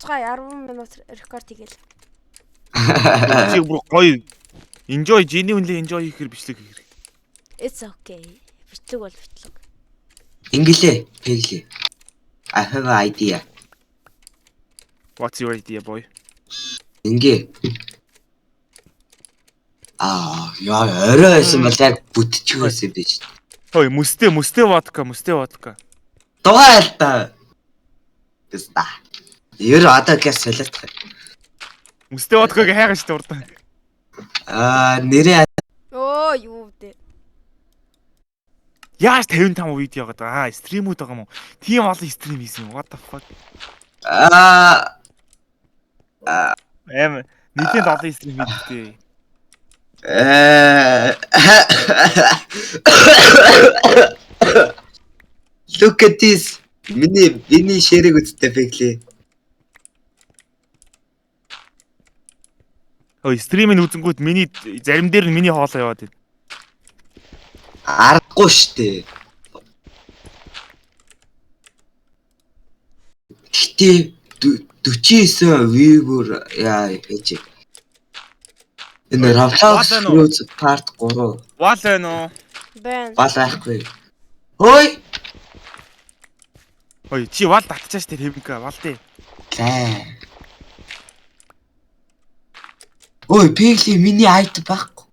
явцгаа 10 минут рекорд хийгээл. Чи бүр гоё enjoy, genuinely enjoy хийхэр бичлэг хийх хэрэг. It's okay. Бичлэг бол бичлэг. Ингэлээ, пэглээ. I have an idea. What's your idea, boy? Ингээ. Аа, яа, орой байсан бол яг бүтчих байсан юм биш. Хөөе, мөстэй водка, мөстэй водка. Дугаал та. Тэста. Ер одоо газ солиодох. Мөстэй водкаг хайгаа шүү дээ урдаа. Аа, нэрээ Оо юу вэ? Яаж 55 видео яваад байгаа? Аа, стримүүд байгаа юм уу? Тийм олон стрим хийсэн юм. What the fuck? Аа, Аим нийтийн олон стрим хийдэгтэй. э Look at this. Миний шэрэг үзтээ пэглээ. Хөөе, стримийг үзэнгүүт миний зарим дээр нь миний хоолой яваад байна. Аргагүй штэ. Гэтэ 49 viewer яа яж. Энэ Roblox Вал байна уу? Cruise Part 3 Вал байна уу? Бэн. бал байхгүй. Хөөе. Хөөе, чи вал татчаа штэ хэвэнка, вал дээ. Лээ. Ой, Пигли миний айт байхгүй.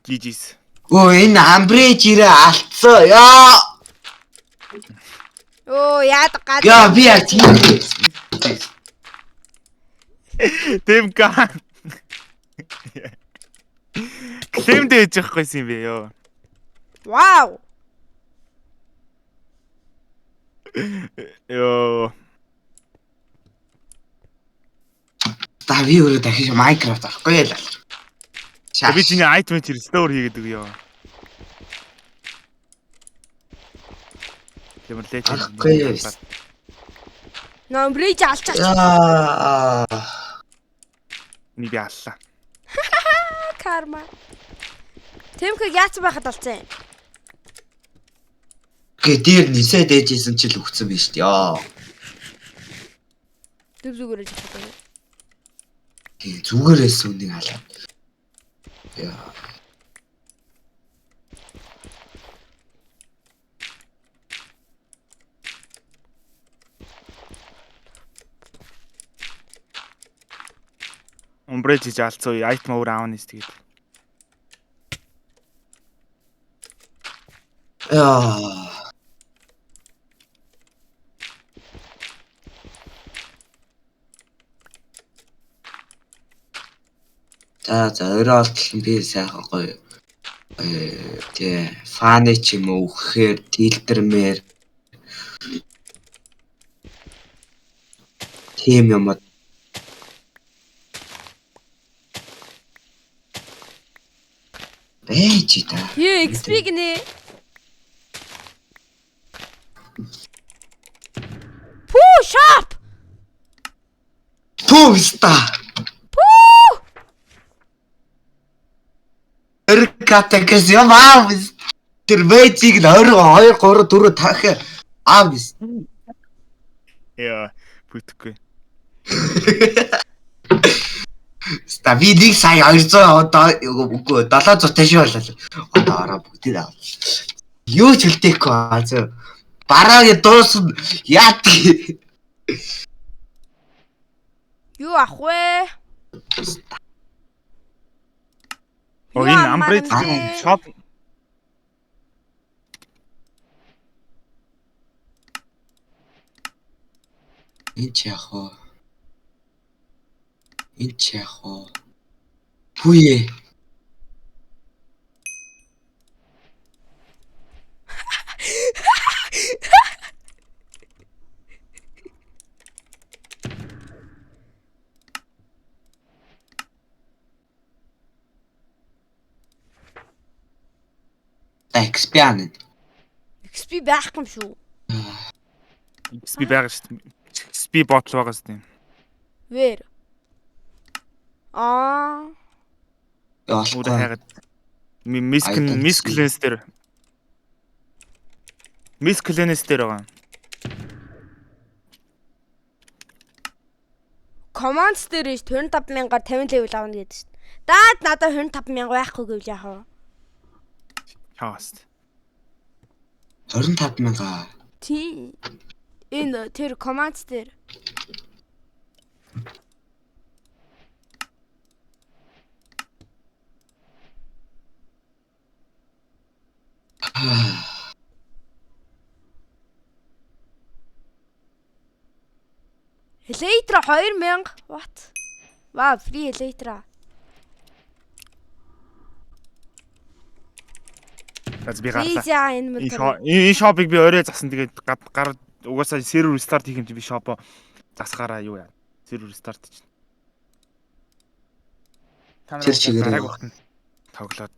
GG's. Өө энэ Амбрэж ирээ алдсан. Яа. Оо яад гад. Яа би яг тийм. Тэмка. Клэм дээж явахгүйсэн юм бэ ёо. Вау. Ёо. Та би өөрөө дахиж Minecraft авахгүй л. Би чиний item чи restore хийгээд өгье ёо. Ямар лээ чи. Авахгүй. Номбриж алчаач. Яа. Ни би аллаа. Карма. Тэмхэг яатсан байхад алцсан юм. Гэ дээр нисээ дээжсэн чил өгцөн биш үү? Яа. Зүг зүгээр л явах юм. Тийм зүгээрээс үнийг алаад. Яа. Umbrella хийж алдсан үе item өөр аавна нэс тэгээд. Яа. За за өрөө олтол нь би сайхан гоё тий фаны ч юм уу өгөхээр тилдэрмээр тийм юм уу байж та. Юу XP гинэ. Пүү shop. Пүүста. Пүү. Өркатакс юм аа. Тэр вэжиг нь 22 3 4 5 аав гэс. Яа, бүтэхгүй. Ста би нэг сая 200 одоо үгүй 700 шив болоо. Одоо ороо бүгдийг аваа. Юу ч үлдээхгүй аа зөө. Бараагийн дуусна яадаг. Юу ах вэ? Оо Юу энэ аммаар Umbrella юм бэ? shop Энд ч яах вэ? Энд ч яах вэ? Пүүе. XP ан. XP байхгүй юм шүү. XP байгаа шүү дээ. XP bottle байгаа шүү дээ. Вэр. Аа. Өөрөө Олохгүй. хайгаад Миск Item Миск Клэнс дээр. Миск Клэнс дээр байгаа. commands дээр ш 25 мянгаар 50 level авна гэдэг шин. Даад надад 25 мянга байхгүй гэвэл яах вэ? Част. 25 мянга. Тийм. Энэ тэр commands дээр. Elytra 2000. What? Вау, free Elytra. За би гарлаа. Freeze энэ Энэ мөр. энэ shop ыг би орой засан, тэгээд гар угаасаа сервер restart хийх юм чи би shop оо засахаараа юу яа. Сервер restart чинь. Та нар Тэр чигээрээ. гарааг багтана. Тоглоод.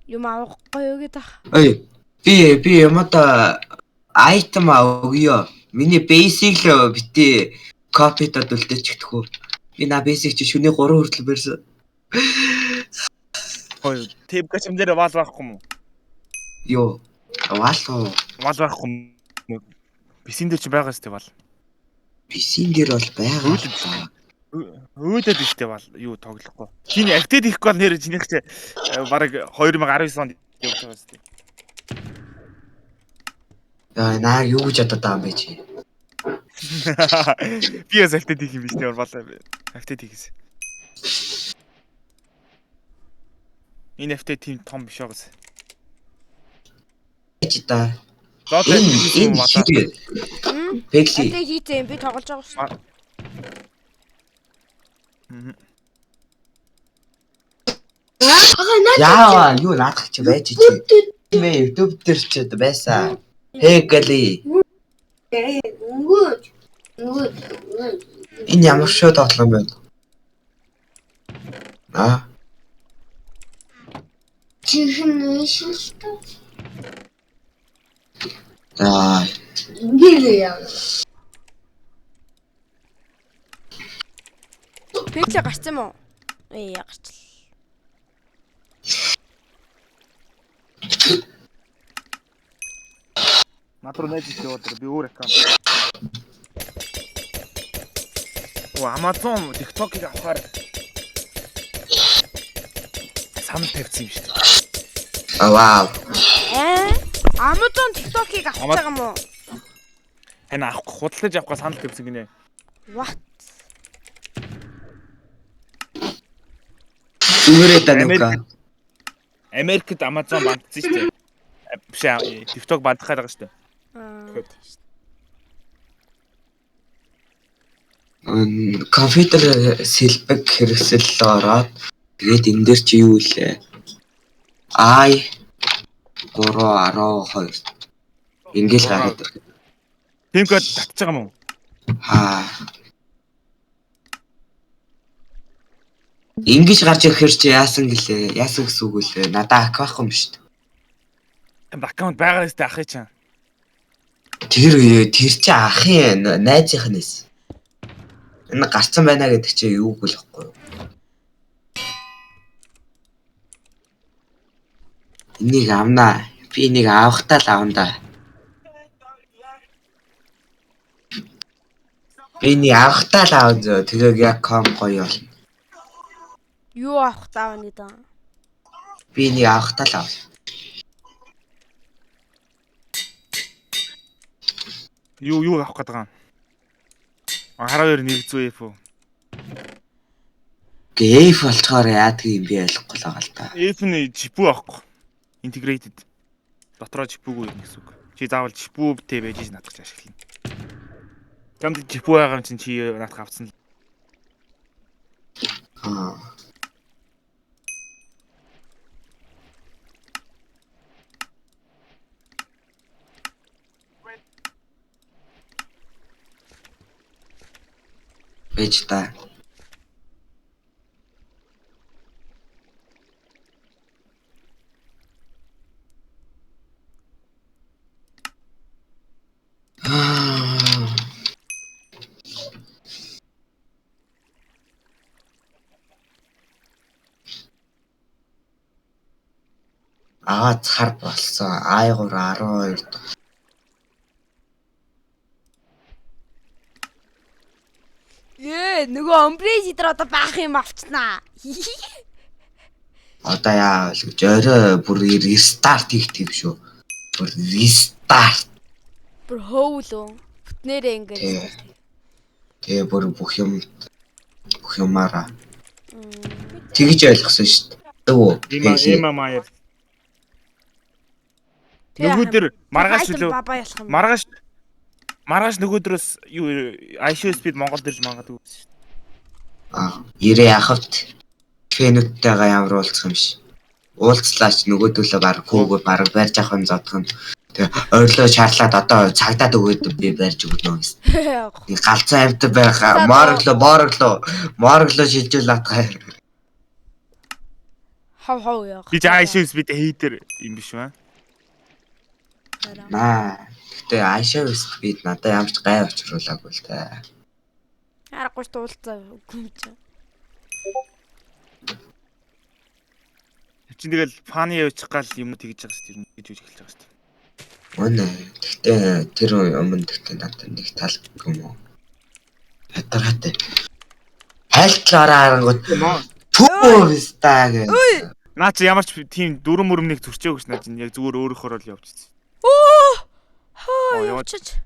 Юм авахгүй юу гэдэг. Ой, би юмада item өгье. Миний basic л бити copy-дод үлдээчихдэггүй. Би на basic чи шүний 3 хүртэл барьсан. Хой, тэв гачим дээр вал байхгүй юм уу? Йоо. Валуу. Вал байхгүй юм уу? Бисин дээр чи байгаа сте вал. Бисин дээр бол байгаа. Өөдөд. Өөдөд штэ вал юу тоглохгүй. Чиний актив хийхгүй бол нэр чинийх чи бараг 2019 онд явж байгаа сте. Яа, наа юу гэж бодоод байгаа юм бэ чи? Би бас актив хийх юм биш үү? Вал актив хийхээс. Энэ актив тийм том биш байгаас. Чи та. Доод Энэ энэ хэр? Пегли. Алей хийцэн би тоглож байгаа шүү. Яа, юу наадах чи байж чи. Мэ YouTube дээр чи байсан. Пегли. Энэ ямар шоу тоглоом бэ? Аа. Чихэн шилтэй. Аа, Ингээд яа. Пегли гарсан юм уу? Ээ гарчлаа. Над руу найз ирсэн өдөр би өөр аккаунт. Оо, Amazon TikTok-ыг авахар санал тавьсан юм шүү дээ. Вау. Аа? Amazon TikTok-ыг авах гэж байгаа юм уу? Харин авах худалдаж авахгаа санал тавьсан гинэ. What? Зүгээрээ да нүка. Америкт Amazon бандсан шүү дээ. Биш ээ, TikTok бандах гээд байгаа шүү дээ. Аа. Компьютер сэлбэг хэрэгсэл ороод тэгээд энэ дээр чи юу лээ? I 3 12 ингээл гараад ирэх. Тийм код татж байгаа юм уу? Аа. Ингиж гарч ирэхэр чи яасан гэлээ? Яасан гэсэн үг үлээ? Надаа ак байхгүй юм шүү дээ. Аккаунт байгаа сте ахыг чам. Тэр тэр чи ахын найзынх нь эс. Энэ гарцсан байна гэдэг чи юу гэл ихгүй юу? Энийг авнаа. Би энийг авахтаа л авна да. Би энийг авахтаа л авна зөө. Тэгээ яг ком гоё болно. Юу авах заавна гэдэг. Би энийг авахтаа л авна. Юу авах гээд байгаа юм? 12 100 F үү? Гэ F болцохоор яадаг юм би ойлгохгүй л байгаа л да. F нь GPU авахгүй. Integrated. Дотроо GPU-гүй юм гэсэн үг. Чи заавал GPU-тэй байж иж наадах чи ашиглана. Камд GPU байгаа юм чинь чи наадах авсан л. Аа. Байж та. Аа. Аа, цар болсон. I3 12. Ээ, Нөгөө омбрэж идэр одоо баах юм авчнаа. Одоо яавал гэж орой бүр рестарт хийх юм шүү. Бүр рестарт. Бүр хөөвлөө. Бүтнээрээ ингээд. Тий. Тэгээ бүр бүх юм бүх юмараа тэгж ойлгосон шүү дээ. Дөө. Има има маяа. Нөгөөдөр маргааш үлээ. Баба ялах юм. Маргааш маргааш нөгөөдрөөс юу IShow Speed Монголд ирж магадгүй гэсэн шүү дээ. Аа, ирээ яхавт фэнүүдтэйгээ ямар уулзах юм ш. Уулзлаач нөгөөдөлөө баг хүүгөө баг барьж авах юм зодох нь. Тэгээ ойрлоо шаарлаад одоо цагдаад өгөөд би барьж өгнө гэсэн. Галзуу амьд байх мороглоо мороглоо мороглоо шилжүүл наатах. Хов хов яах. Би ч IShow Speed хейтер юм биш үү? Наа. Гэтэ IShow Speed надад ямар ч гай учруулаагүй л та. Аргагүй ч уулзаа үгүй юм чи. Чин тэгэл фаны явчих гал юм тэгж байгаа шүү дээ гэж үж эхэлж байгаа шүү дээ. Үнэ. Гэтэ тэр юм гэхдээ надад нэг таалагдгүй юм уу? Ядаргатай. Хайлтлаараа харангууд пүү виста гэх. Наа чи ямар ч тийм дүрм мөрөмнийг зөрчөөг ш наа чинь яг зүгээр өөрөөхөөр л явчихсан. Оо! Хаа Оо, яваад. явчих.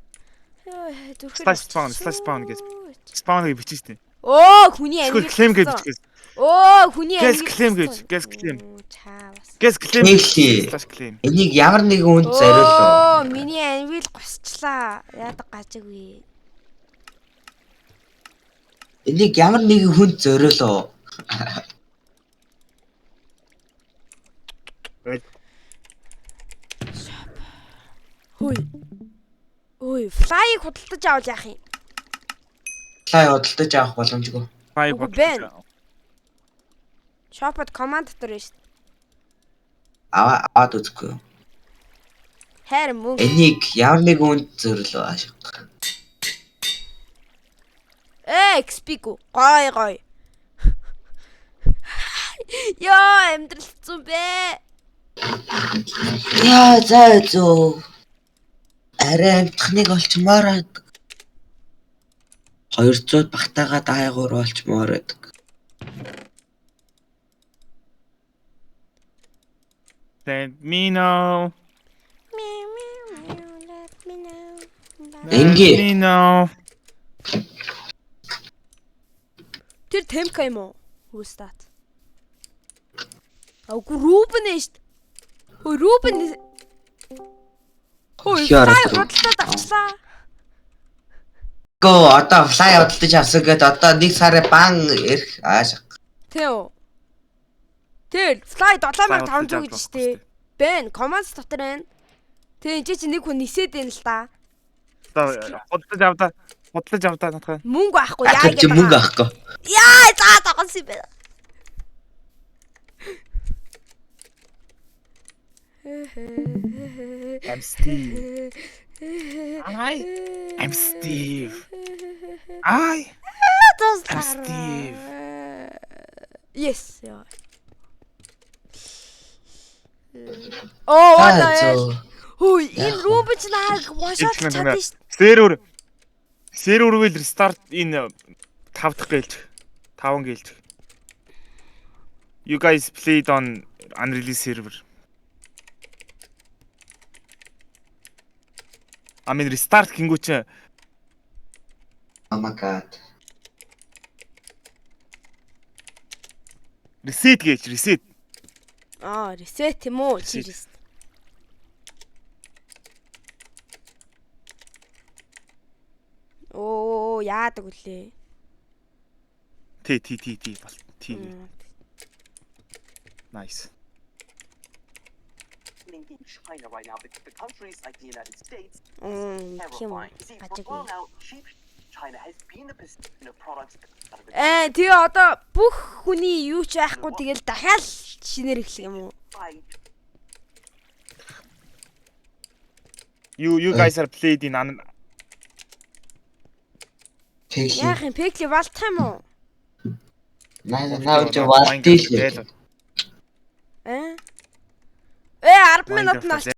Йоо, зүрхээр. Slash spawn, slash spawn гэж. Spawn гэж бичиж штэ. Оо, хүний Эсвэл анги. claim гэж бичгээс. Оо, хүний Guess анги. claim гэж, guess claim. Чаа бас. Guess claim. Хэлхий. Slash claim. Энийг ямар нэгэн хүнд зориулав. Оо, миний анвил госчлаа. Яадаг гажиггүй. Энийг ямар нэгэн хүнд зориулав. Хөөе. Ой, fly-ыг худалдаж авал яах юм? Флай худалдаж авах боломжгүй. Фай Үгүй байна. Shop-од command дотор байна шүү дээ. Аваа аваад үзэхгүй. юу? Хайр мөнгө. Энийг ямар нэгэн хүнд зориулав аашиг. Э, XP гүү. Гой гой. Йоо, амьдрал хэцүү бэ. Яа заа зөө. Арай амтхныг олчмоор байдаг. 200 багтаагаад айгуур олчмоор байдаг. Let me know. Мяу, мяу, мяу, let me know. Let Энги. me know. Тэр темка юм уу? Хүүстат. Аугүй Рубен ээ шүү дээ. Хөөе Рубен. Хөөе Хи ороод флай ирв. худалдаад авчлаа. Гөө одоо флай худалдаж авсан гээд одоо нэг сарын бан ирэх аашиг. Тийм үү? Тэр флай 7500 гэж худалдаж шүү дээ. Бэн, команд дотор байна. Тэг энэ чи нэг хүн нисээд байна л да. Одоо худалдаж авдаа. Худалдаж авдаа наадах. Мөнгө авахгүй яа Тэр чи гэдэг. мөнгө авахгүй. Яа, заа зогсон юм байна. I'm Steve. I I'm Steve. I I'm Steve. Yes. Яа. Оо, За одоо зөө. хөөе, энэ Яах вэ? Рубен ч нааг one-shot Хэлэх чадсан шүү. Сервер сервер will restart энэ 5 дахь гэлж. 5 гэлж. You guys played on unreleased server. I mean restart гингүү чи Oh my god. reset гэж reset. Аа, reset юм уу? Чи Reset. reset. Оо, яадаг үлээ. Т Т Т Т бол Т. Nice. in China right now because the countries like the United States Мм, тийм үү. terrifying. See, for a Гажиг. while now, cheap China has been the position of products out of the Э, тэгээ одоо бүх хүний юу ч байхгүй тэгэл дахиад шинээр эхлэх юм уу? fight You guys are played in un Тэглээ. Яах юм? Пекли валтах юм уу? Наа наа чи валтил. Э? Э, 10 минут нь Minecraft